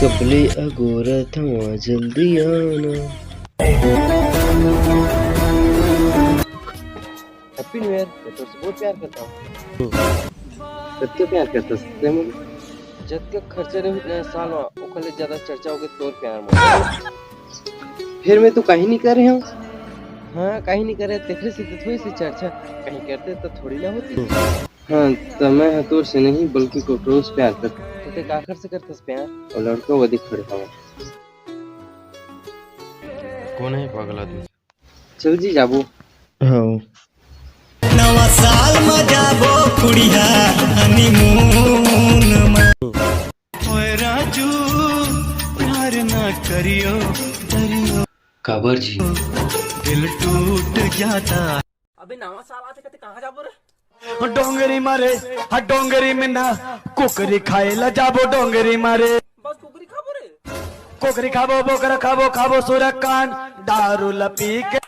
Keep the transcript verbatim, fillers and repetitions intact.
कपले अगोरत हवा, जल्दी आना। Happy New Year, मैं तोर से बहुत प्यार करता हूँ। कतका प्यार करता से मोला? जतका खर्चा रहे उतना साल में, ओकर ले ज्यादा चर्चा होगे तोर प्यार में। फिर मैं तो कहीं नहीं कर रहे हूँ। हाँ, कहीं नहीं करे, तेरे से तो थोड़ी सी चर्चा कहीं करते तो थोड़ी ना होती। हाँ, तो मैं ह तोर से नहीं, बल्कि कोकरो से प्यार करता। तो ते काखर से करतस प्यार? वो लड़का वो दिख खड़े हवा। कौन है पागल आदमी? चल जी, जाबो। हाँ। नवा साल म जाबो कुड़िया honeymoon म। ओए राजू, प्यार ना करियो, करियो। काबर जी? दिल टूट जाता। अबे नवा साल आते कहते कहाँ जाबो रे? डोंगरी मारे, हा डोंगरी में ना, कुकरी खाए ला जाबो डोंगरी मारे। बस कुकरी खाबो रे? कुकरी खाबो, बोकरा खाबो, खाबो सुरकान, दारू ला पी के।